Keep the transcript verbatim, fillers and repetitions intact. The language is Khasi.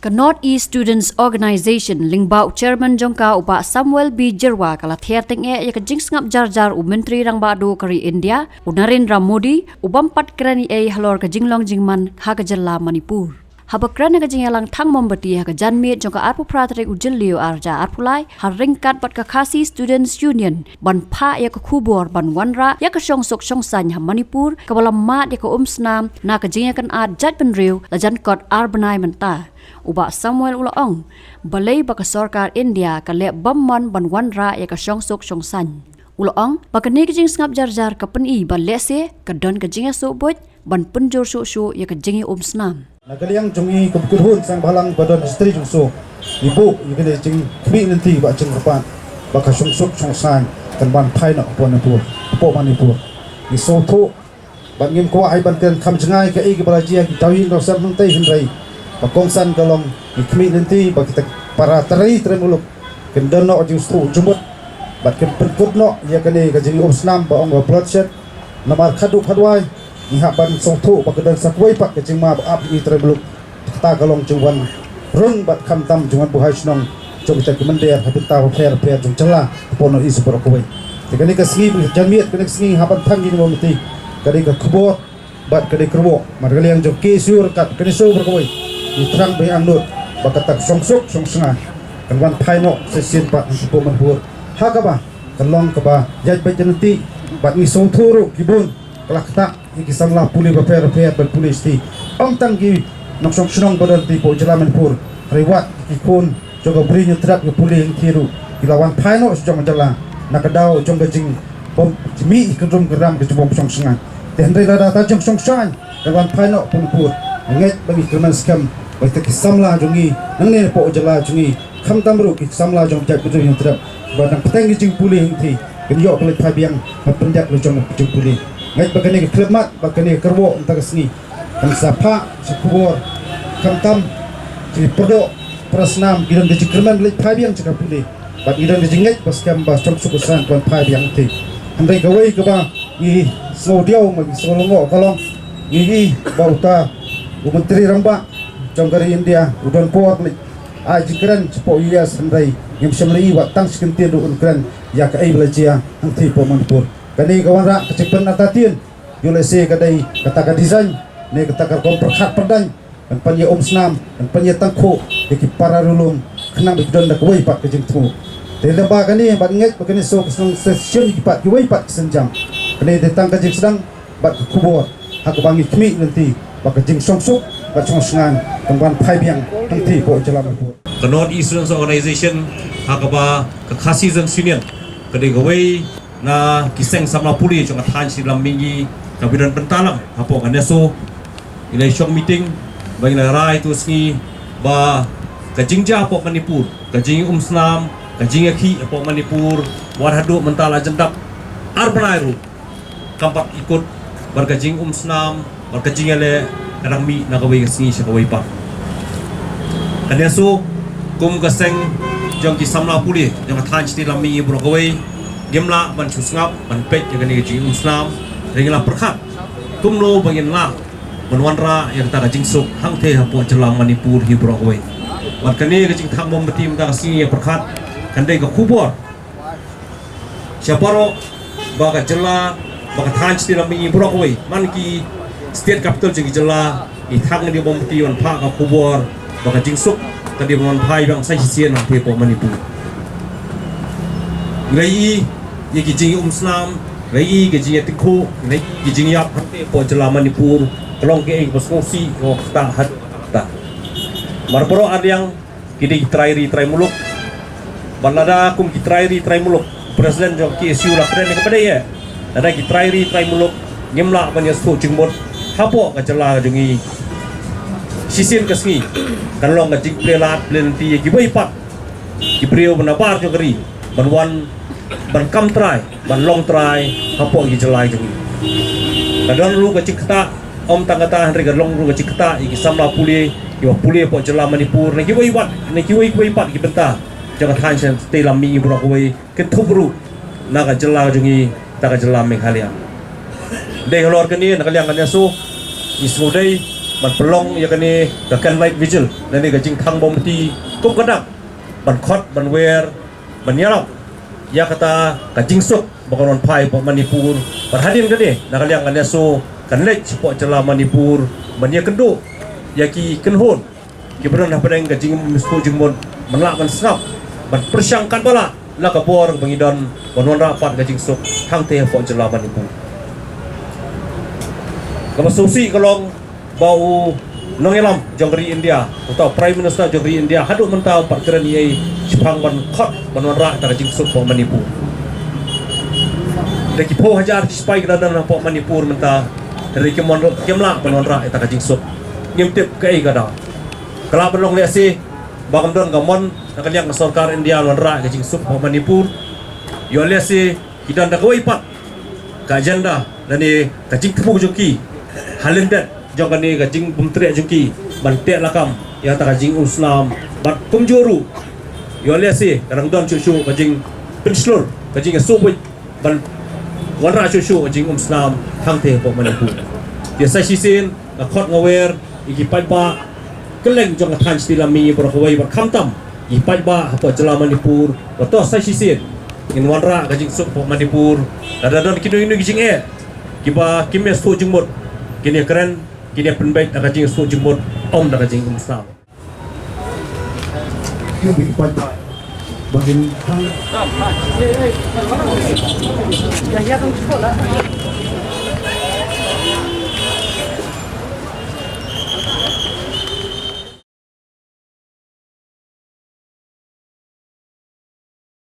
Ka North East Students Organisation, lyngba u chairman jong ka u Bah Samuel B Jyrwa, ka la ther tyngeh ïa ka jingsngap jar jar u Myntri Rangbah Duh ka ri India, u Narendra Modi, u bym pat kren ei ei halor ka jinglong jingman ha ka jylla Manipur. Haba kren ha ka jingïalang thang mombati ha ka janmiet jong ka arphew phra tarik u Jylliew arhajar arphew lai, ha ryngkat bad ka Khasi Students Union, ban phah ïa ka khubor ban wanrah ïa ka shongsuk shongsaiñ ha Manipur, kaba la mad ïa ka umsnam na ka jingïakynad jaitbynriew la jan kot ar bnai mynta, u Bah Samuel u la ong, balei ba ka sorkar India ka leh bymman ban wanrah ïa ka shongsuk shongsaiñ. U la ong ba kane ka jingsngap jar jar ka pyni ba lehse ka don ka jingïasoh buit ban pynjur shuh shuh ïa ka jingïaumsnam. Na ka liang jong ngi kum kyrhun seng bhalang ba don history jong suk, ngi buh ïa kane jingkhmih lynti bad jingkyrpad ba ka shongsuk shongsaiñ kan wan phai noh hapoh Manipur, hapoh Manipur. Ngi sngewthuh bad ngim kwah ai ban kren kham jngai kaei kaba la jia, ki dawïing dawsem hangtei, hynrei ba kongsan ka long ngi khmih lynti ba kita para trai trai muluk kin don noh jingsngewthuh jingmut bad kin pynkut noh ïa kane ka jingïaumsnam ba ong ba bloodshed. Namar khadduh khadwai ngi hap ban sngewthuh ba ka don sa kawei pat ka jingma ba ap ïa ngi trai muluk. Kata ka long jingwan rung bad khamtam jingwan buhai shnong jong kita ki mynder ha bynta bapher bapher jong jylla hapoh North East baroh kawei. Te kane ka sngi, janmiet kane ka sngi, hap ban thang ïa kine ki mombati, ka dei ka khubor bad ka dei ka kyrwoh. Mar ka liang jong K S U ryngkat ka NESO baroh kawei, ngi thrang ba ngi angnud ba kata ka shongsuk shongsaiñ kan wan phai noh sa shisien pat hapoh Manipur, ha kaba kan long kaba ïaid beit lynti. Bad ngi sngewthuh ruh ki bun ka la ktah ïa ki samla pule bapher bapher ban pule shatei. Ym tang ki nongshong shnong ba don hapoh jylla Manipur, hynrei wat ki khun jong ka Bri Hynñiewtrep ka pule hangtei ruh ki la wan phai noh sha jong ka jylla na ka daw jong ka jingbym mih kynrum kynram, ka jingbym shong shngaiñ. Te hynrei lada ka jingshong shngaiñ ka wan phai noh hapoh Manipur, ngeit ba ngi kyrmen skhem ba kita ki samla jong ngi nangne hapoh jylla jong ngi, khamtam ruh ki samla jong ka jaitbynriew Hynñiewtrep ba dang bteng ki jingpule hangtei, kin ïoh ban leit phai biang ban pyndep la jong ki jingpule. Ngeit ba kane ka khyllipmat bad kane ka kyrwoh mynta ka sngi kan sa phah sha khubor, khamtam sha ki para doh para snam, ki don ka jingkyrmen leit phai biang sha ka pule. Bad ngi don ka jingngeit ba skhem ba shongsuk shongsaiñ kan phai biang hangtei. Hynrei kawei kaba ngi sngewdiaw, ngi sngewlyngngoh ka long, ngi i ba uta u Myntri Rangbah jong ka ri India u don por leit ai jingkren shapoh U S, hynrei ngim shym la i wat tang shi kyntien ruh un kren ïa kaei ba la jia hangtei hapoh Manipur. Kane ka wanrah ka jingpynartatien, ïoh lehse ka dei kata ka design ne kata ka rukom pyrkhat pyrdaiñ ban pynïaumsnam, ban pynïatangkhuh ïa ki para riewlum khnang ba ki don da kawei pat ka jingthmu. Te lyngba kane bad ngeit ba kane shu ka seng session ïa ki pat kiwei pat ki sienjam. Kane dei tang ka jingsdang bad ka khubor ha kaba ngi khmih lynti ba ka jingshongsuk bad shongsngaiñ kan wan phai biang hangtei hapoh jylla Manipur. Ka North East Students Organization ha kaba ka Khasi Students Union ka dei kawei na ki seng samla pule jong ka thaiñ Sri Lam Mihngi kaba don bynta lang hapoh ka NESO. Ngi la shong meeting ba ngi la rai tu sngi ba ka jingjia hapoh Manipur, ka jingïaumsnam, ka jingïakhih hapoh Manipur, wat haduh mynta la jan dap ar bnai ruh kam pat ikut, bad ka jingïaumsnam bad ka jingïaleh ka dang mih na kawei ka sngi sha kawei pat. Ka NESO kum ka seng jong ki samla pule jong ka thaiñ Sri Lam Mihngi baroh kawei, ngim lah ban shu sngap ban peit ïa kane ka jingïaumsnam. Hynrei ngi la pyrkhat kumno ba ngin lah ban wanrah ïa kata ka jingsuk hangtei hapoh jylla Manipur hi baroh kawei. Bad kane ka jingthang mombati mynta ka sngi, ngi pyrkhat kan dei ka khubor sha baroh ba ka jylla, ba ka thaiñ Sri Lam Mihngi baroh kawei, man ki state capital jong ki jylla, ngi thang ïa ki mombati ban phah ka khubor ba ka jingsuk ka dei ban wan phai biang sa shisien hangtei hapoh Manipur. Ngi la i ïa ki jingïaumsnam, ngi la i ki jingïatyngkhuh, ngi la i ki jingïap hangtei hapoh jylla Manipur, ka long kaei kaba sngewsih, ka long kata haduh katta. Mar baroh arliang ki dei ki trai ri trai muluk. Bad lada kum ki trai ri trai muluk, president jong K S U la kren ïa kaba dei eh, lada ki trai ri trai muluk ngim lah ban ïasngewthuh jingmut hapoh ka jylla ka jong ngi, shisien ka sngi kan long ka jingplie lad plie lynti ïa kiwei pat ki briew ba nabar jong ka ri ban wan ban kam trai, ban long trai hapoh ki jylla jong ngi. Ka don ruh ka jingktah, ym tang kata hynrei ka long ruh ka jingktah ïa ki samla pule kiba pule hapoh jylla Manipur, na kiwei pat, na kiwei kiwei pat ki bynta jong ka thaiñ Sri Lam Mihngi baroh kawei, kin thup ruh na ka jylla jong ngi, kata ka jylla Meghalaya. Dei halor kane na ka liang ka NESO ngi sngewdei ban pynlong ïa kane ka candlelight vigil, lane ka jingthang mombati kum ka dak, ban khot, ban wer, ban ïarap ïa kata ka jingsuk ba kan wan phai hapoh Manipur. Bad hadien kane, na ka liang ka NESO kan leit shapoh jylla Manipur ban ïakynduh ïa ki kynhun kiba don hapdeng ka jingmyntoi jingmut, ban lah ban sngap, ban pyrshang katba lah la ka bor ba ngi don ban wanrah pat ka jingsuk hangtei hapoh jylla Manipur. Kaba sngewsih ka long ba u nongïalam jong ka ri India, uta u Prime Minister jong ka ri India, haduh mynta um pat kren ei ei shaphang ban khot ban wanrah ïa ka jingsuk hapoh Manipur. Da ki phew hajar ki sipai ki la don hapoh Manipur mynta, hynrei kim wan, kim lah ban wanrah ïa ka jingsuk. Ngim tip kaei ka daw. Ka lah ban long lehse ba kam don ka mon na ka liang ka sorkar India wanrah ïa ka jingsuk hapoh Manipur. Ïoh lehse ki don da kawei pat ka agenda lane ka jingthmu jong ki ha lyndet jong kane ka jingbymtreh jong ki ban teh lakam ïa kata ka jingumsnam. Bad kumjuh ruh, ïoh lehse ka dang don shuh shuh ka jingpynshlur, ka jingïasyllok ban wanrah shuh shuh ka jingumsnam hangtei hapoh Manipur. Te sa shisien nga khot nga wer ïa ki paidbah kylleng jong ka thaiñ Stilami baroh kawei, bad khamtam ki paidbah hapoh jylla Manipur, ba to sa shisien ngin wanrah ka jingsuk hapoh Manipur. Lada don kino kino ki jingeh kiba kim ïasuk jingmut, kin ïakren, kin ïapynbeit da ka jingsuk jingmut, ym da ka jingumsnam. Ki paidbah ba ngin thang.